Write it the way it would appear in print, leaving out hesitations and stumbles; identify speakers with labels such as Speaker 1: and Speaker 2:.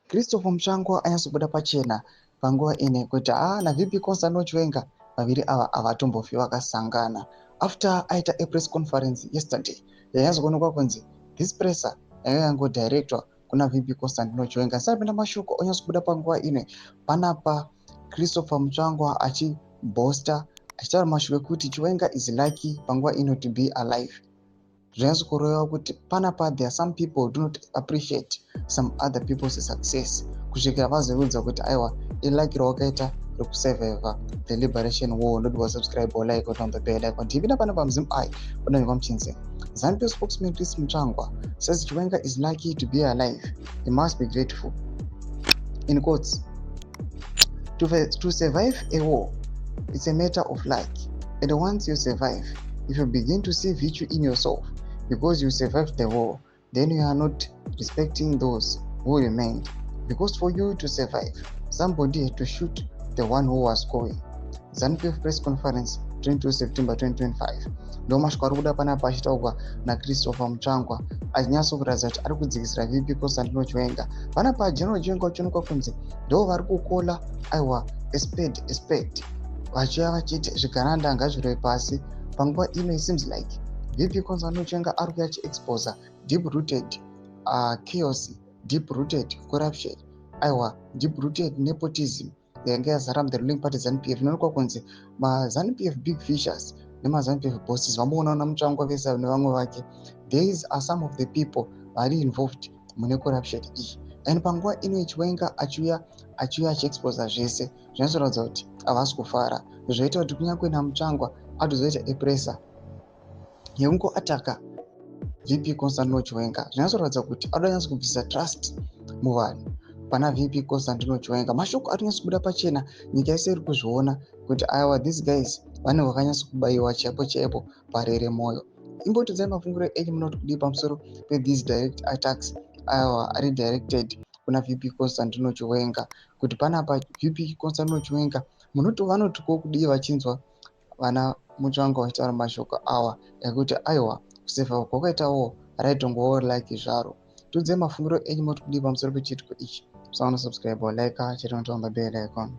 Speaker 1: Christopher Mutsvangwa anyatsobuda pachena panguva ine kuti haa, naVP Constantino Chiwenga vaviri ava havatombofi vakasangana. After aita a press conference yesterday, yanyatsokuonekwa kunzi this presser yanga yangodirectwa kuna VP Constantino Chiwenga. Asapinda mashoko onyatsobuda panguva ino panapa, Christopher Mutsvangwa achiboasta, achitaura mashoko ekuti Chiwenga is lucky panguva ino to be alive. Zvanyatsokureva kuti panapa there are some people who do not appreciate some other people's success, kusvikira vazoudza kuti aiwa, ilucky rawakaita rekusurviva the liberation war. Ndoti wasubscribe, like, on the bell icon. Tipinda pana pamuzimu ai panonyorwa muchinzi, "ZANU-PF spokesman Chris Mutsvangwa says Chiwenga is lucky to be alive. He must be grateful." In quotes, "To survive a war, it's a matter of luck. And once you survive, if you begin to see virtue in yourself because you survived the war, then you are not respecting those who remained. Because for you to survive, somebody had to shoot the one who was going." ZANU-PF press conference, 22 September 2025. Ndo mashoko ari kuda panapa achitaurwa naChristopher Mutsvangwa, achinyatsokuratidza kuti ari kudzikisira VP Constantino Chiwenga. Panapa General Chiwenga uchionekwa kunzi ndo vari kucalla aiwa a spade a spade, vachiuya vachiti zvigananda ngazvirove pasi. Panguva ino it seems like VP Constantino Chiwenga ari kuya achiexposa deep rooted chaos, deep rooted corruption, aiwa, deep rooted nepotism yanga yazara muthe ruling party ZANU-PF. Inoonekwa kunzi maZANU-PF big fishers nemaZANU-PF bosses vamboona Mutsvangwa vese nevamwe vake, these are some of the people vari involved mune corruption iyi. And panguva ino Chiwenga achiuya achiexposa zvese, zvinozoratidza kuti havasi kufara. Zvoita kuti kunyange naMutsvangwa atozoita a presser yekungoattacka VP Constantino Chiwenga, zvinyatsoratidza kuti anoda nyatso kubvisa trust muvanhu pana VP Constantino Chiwenga. Mashoko ari kunyatsobuda pachena, nyika yese iri kuzviona kuti aiwa, these guys vanenge vakanyatsokubayiwa chaipo chaipo parere mwoyo. Imbotiudzai mafungiro enyu, munoti kudii pamusoro pethese direct attacks aiwa ari directed kuna VP Constantino Chiwenga? Kuti panapa VP Constantino Chiwenga munoti vanoti ko kudii vachinzwa vana Mutsvangwa vachitaura mashoko awa ekuti aiwa, kusurviva kwakaitawo raitongowo lucky zvaro? Tiudzai mafungiro enyu, moti kudii pamusoro pechiitiko ichi? Musaona subscribe, like, chete, noturn on the bell icon.